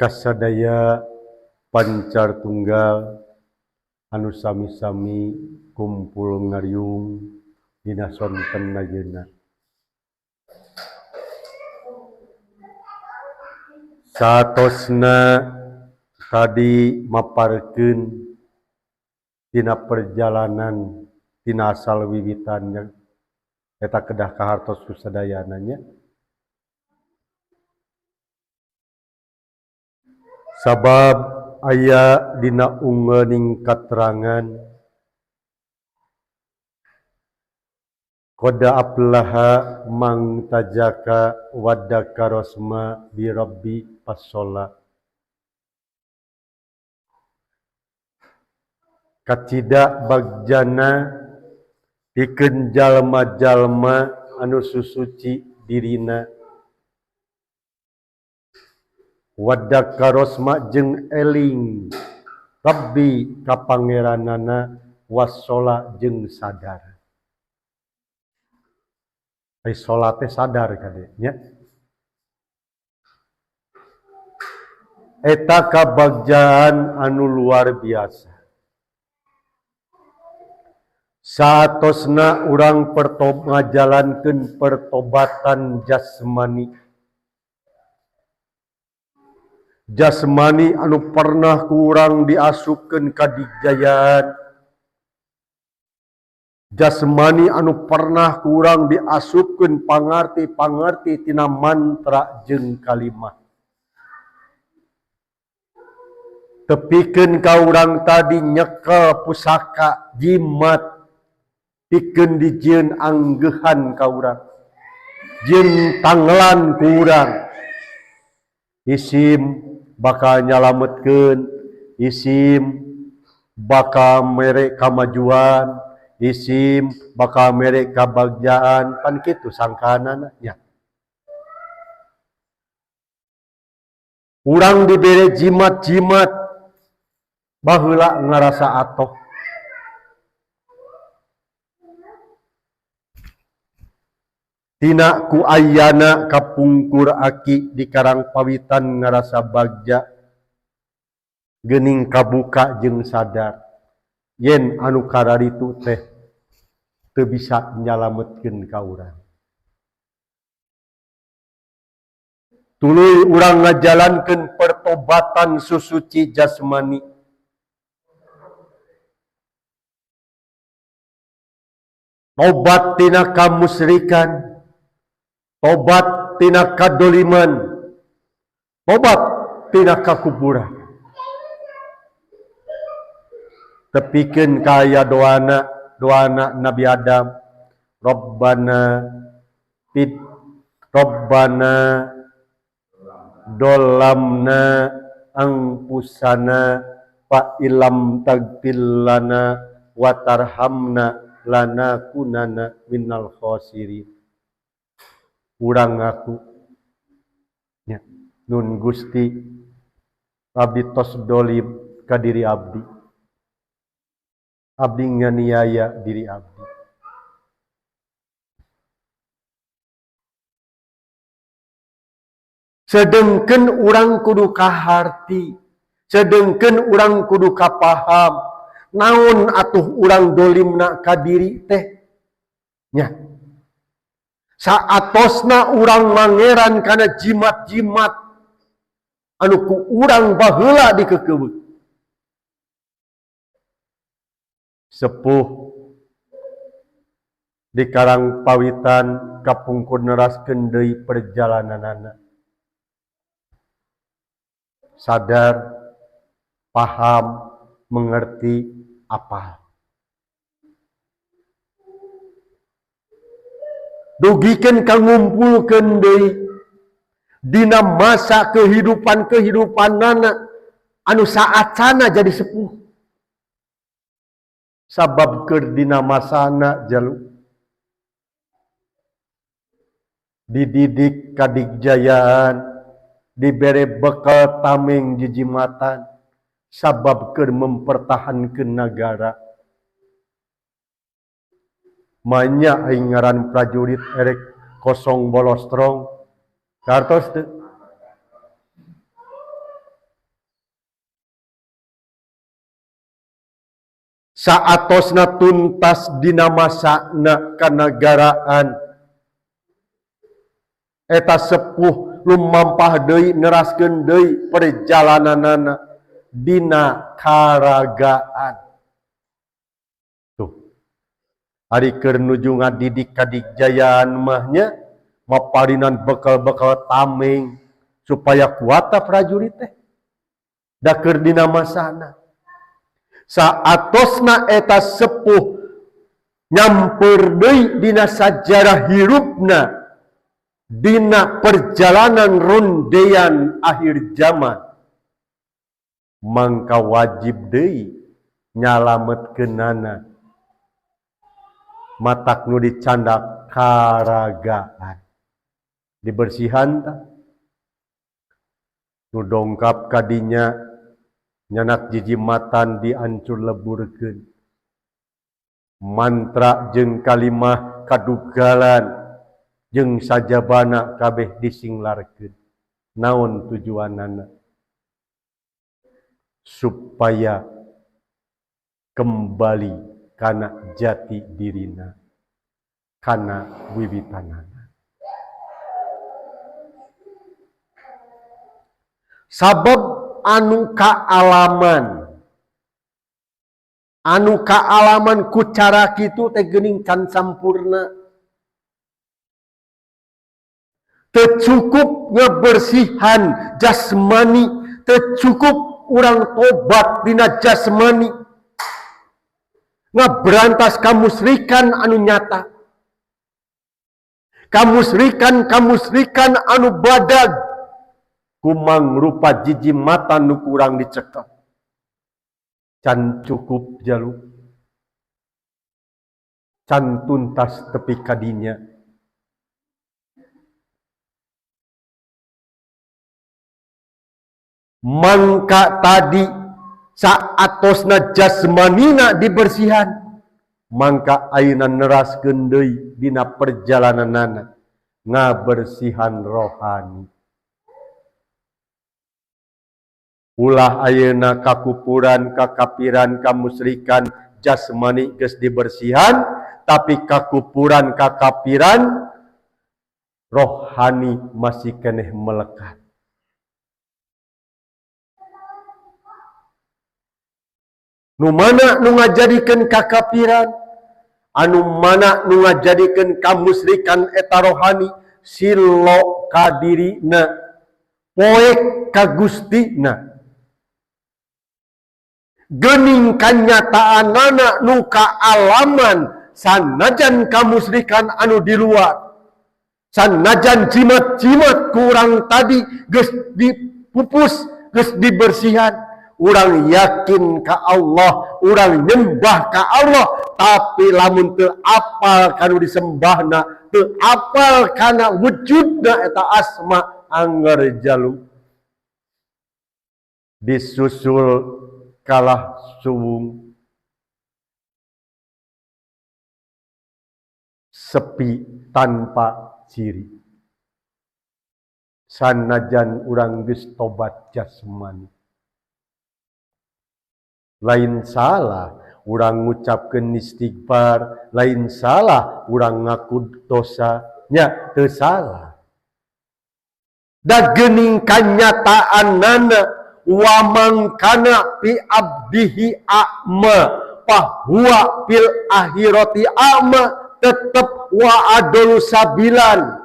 Kasadaya pancar tunggal anu sami-sami kumpul ngariung dina sonten ayeuna. Satosna tadi maparkeun dina perjalanan tina asal wiwitannya eta kedah kahartos ku sadayana nya. Sabab aya dina ungeuning katerangan qad aflaha mang tajaka wadaka rosma bi rabbi pasola. Kacida bagjana pikeun jalma-jalma anu susuci dirina wadaka rosma jeung eling rabbi ka pangeranana wassola jeung sadar. Ai salat teh sadar kade nya. Eta kabagjaan anu luar biasa. Saatosna urang ngajalankeun pertobatan jasmani. Jasmani anu pernah kurang diasupkeun ka dijayaan. Jasmani anu pernah kurang diasupkeun pangarti-pangarti tina mantra jeung kalimah. Tepikeun ka urang tadi nyekel pusaka jimat pikeun dijieun anggeuhan ka urang. Jieun tanggelan ku urang. Isim bakal nyalametkeun, isim bakal mere kamajuan, isim bakal mere kabagjaan, pan kitu sangkaanana nya. Urang dibere jimat-jimat baheula ngarasa atoh. Tina ku ayana kapungkur aki di Karangpawitan ngarasa bagja geuning kabuka jeung sadar yen anu kararitu teh teu bisa nyalametkeun ka urang. Tuluy urang ngajalankeun pertobatan susuci jasmani. Tobat tina kamusyrikan, tobat tina kadoliman, tobat tina kakuburan. Tepikeun kaya doana, doana Nabi Adam, Rabbana pid, Rabbana dolamna angpusana fa ilam tagfir lana wa tarhamna lanakunana minal khosirin. Urang ngaku nya nun Gusti abdi tos dolim ka diri abdi, abdi nganiaya diri abdi. Sedengkeun urang kudu kaharti, sedengkeun urang kudu kapaham naon atuh urang dolimna ka diri teh nya. Saatosna urang mangeran kana jimat-jimat anu ku urang baheula dikeukeuweut. Sepuh di Karangpawitan kapungkur neraskeun deui perjalananana. Sadar, paham, mengerti, apal. Dugikeun ka ngumpulkeun deui dina masa kehidupan-kehidupanana anu saacana jadi sepuh. Sabab keur dina masana jalu dididik kadigjayaan, dibere bekal tameng jijimatan, sabab keur mempertahankeun nagara. Manya aing ngaran prajurit erek kosong bolostrong kartos teu. Saatosna tuntas dina masana kanagaraan, eta sepuh lumampah deui neraskeun deui perjalananana dina karagaan. Tuh, ari keur nuju ngadidik kadigjayaan mah nya maparinan bekal-bekal tameng supaya kuat prajurit teh da keur dina masana. Saatosna eta sepuh nyamper deui dina sajarah hirupna dina perjalanan rondean akhir zaman, mangka wajib deui nyalametkeunana matak nu dicandak karagaan dibersihan tah nu dongkap kadinya nyanak jijimatan diancur leburkeun, mantra jeung kalimah kadugalan jeung sajabana kabeh disinglarkeun. Naon tujuanana? Supaya kembali kana jati dirina, kana wiwitanana. Sabab anu kaalaman ku cara kitu teh geuning can sampurna. Teu cukup ngebersihan jasmani, teu cukup urang tobat dina jasmani, ngeberantas kamusrikan anu nyata, kamusrikan anu badag, kumang rupa jijimatan nu kurang dicekap. Can cukup jalu, can tuntas tepi kadinya. Mangka tadi saatosna jasmanina dibersihan, mangka ayeuna neraskeun deui dina perjalananana ngabersihan rohani. Ulah ayeuna kakupuran, kakapiran, kamusrikan jasmani geus dibersihan, tapi kakupuran, kakapiran rohani masih keneh melekat. Nu mana nu ngajadikeun kakapiran, anu mana nu ngajadikeun kamusrikan eta rohani silo ka dirina, poek ka Gustina. Geuning kanyataanana nu kaalaman sanajan kamusrikan anu di luar, sanajan jimat-jimat kurang tadi geus dipupus, geus dibersihan, urang yakin ka Allah, urang nyembah ka Allah, tapi lamun teu apal kanu disembahna, teu apal kana wujudna eta asma angger jalu disusul kalah suwung sepi tanpa ciri. Sanajan urang geus tobat jasmani, lain salah urang ngucapkeun istighfar, lain salah urang ngaku dosa, nya teu salah. Da geuning kanyataanana wa man kana fi abdihi a'ma fahuwa fil akhirati a'ma, tetep wa adolu sabilan.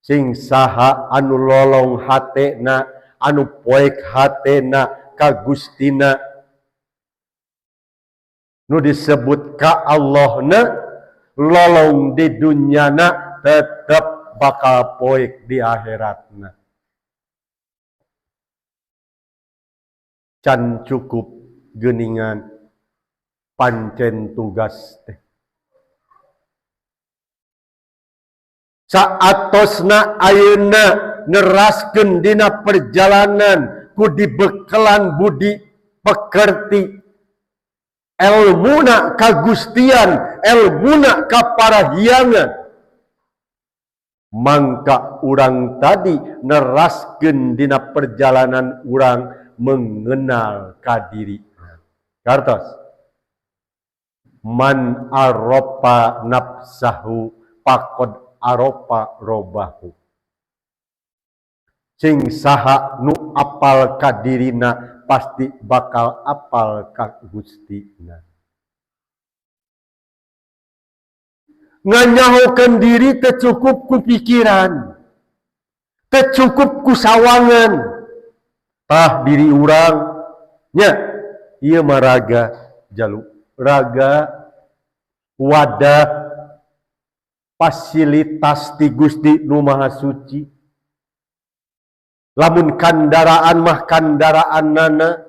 Sing saha anu lolong hatena, anu poek hatena ka Gustina, nu disebut ka Allahna, lolong di dunyana tetep bakal poek di akhiratna. Can cukup geuningan pancen tugas teh. Saatosna ayeuna neraskeun dina perjalanan ku dibekelan budi pekerti, elmuna kagustian, elmuna kaparahiangan, mangka urang tadi neraskeun dina perjalanan urang mengenal kadiri. Kartos. Man aropa nafsahu faqad aropa robahu. Sing saha nu apal ka dirina pasti bakal apal ka Gustina. Nganyahokeun diri teu cukup ku pikiran, teu cukup ku sawangan. Tah diri urang nya ieu mah raga jalu, raga wadah fasilitas ti Gusti nu Maha Suci. Lamun kandaraan mah kandaraanana,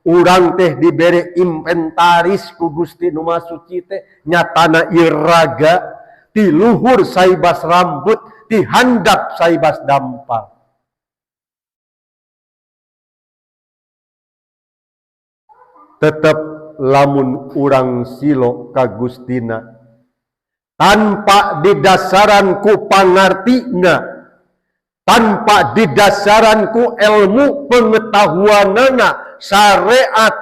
urang teh dibere inventaris ku Gusti nu Maha Suci teh nyatana ieu raga ti luhur saibas rambut, ti handap saibas dampal. Tetep lamun urang silo ka Gustina tanpa didasaran ku pangartina, tanpa didasaran ku ilmu pengetahuanana, syariat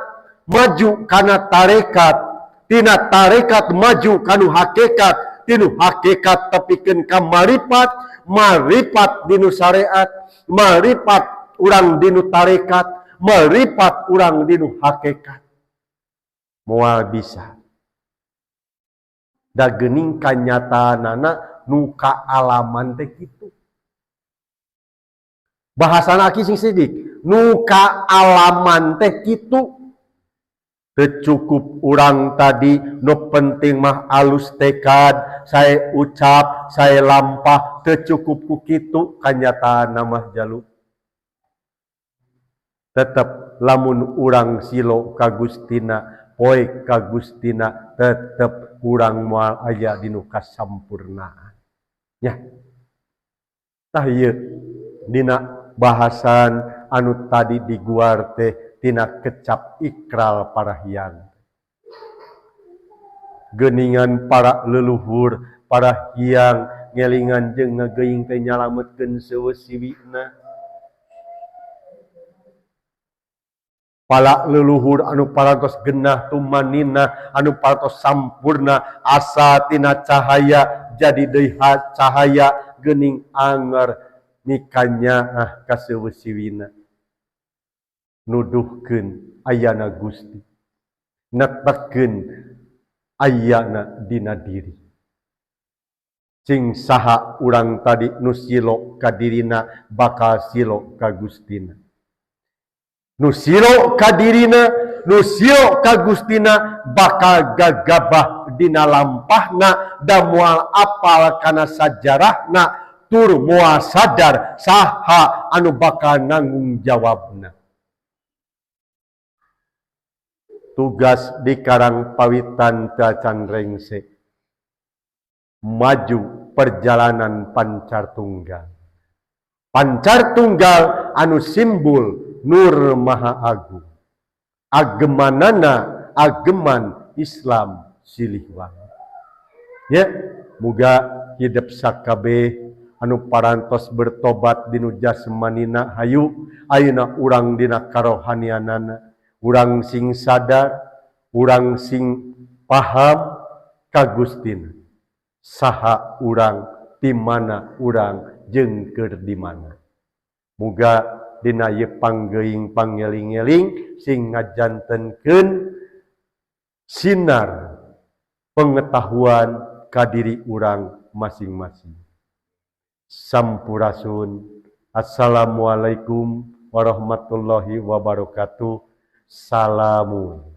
maju kana tarekat, tina tarekat maju kanu hakikat, tinu hakikat tepikeun ka maripat, maripat dinu syariat, maripat urang dinu tarekat, maripat urang dinu hakikat. Moal bisa. Da geuning kanyataanana nu kaalaman teh kitu. Bahasana aki sing sidik, nu kaalaman teh kitu. Teu cukup urang tadi, nu penting mah alus tekad, saya ucap, saya lampah, teu cukup ku kitu kanyataanna mah jalu. Tetep lamun urang silo ka Gustina, poek ka Gustina, tetep urang moal aya dinu kasampurnaan. Nya. Tah ieu dina bahasan anu tadi diguar teh tina kecap ikral parahyan. Geuningan para leluhur, para hyang ngelingan jeung ngageuing teh nyalametkeun seueuh siwina. Pala leluhur anu parantos genah tumanina, anu parantos sampurna asa tina cahaya jadi deui cahaya geuning anger mikanyaah ka seueuh siwina. Nuduhkeun ayana Gusti, netekeun ayana dina diri. Cing saha urang tadi nu silo ka dirina bakal silo ka Gustina. Nu silo ka dirina, nu silo ka Gustina bakal gagabah dina lampahna, da moal apal kana sajarahna, tur moal sadar saha anu bakal nanggung jawabna. Tugas di Karang Pawitan Cacan Rengse, maju perjalanan pancar tunggal. Pancar tunggal anu simbol Nur Maha Agung. Agemanana ageman Islam Silihwangi. Ya, muga hidup sakabeh anu parantos bertobat dinu jasmanina hayu ayeuna urang dina karohanianana, urang sing sadar, urang sing paham ka Gustina. Saha urang, di mana urang, jeung keur di mana. Muga dina ieu panggeuing pangeling-eling sing ngajantenkeun sinar pengetahuan ka diri urang masing-masing. Sampurasun. Assalamualaikum warahmatullahi wabarakatuh. Salamun.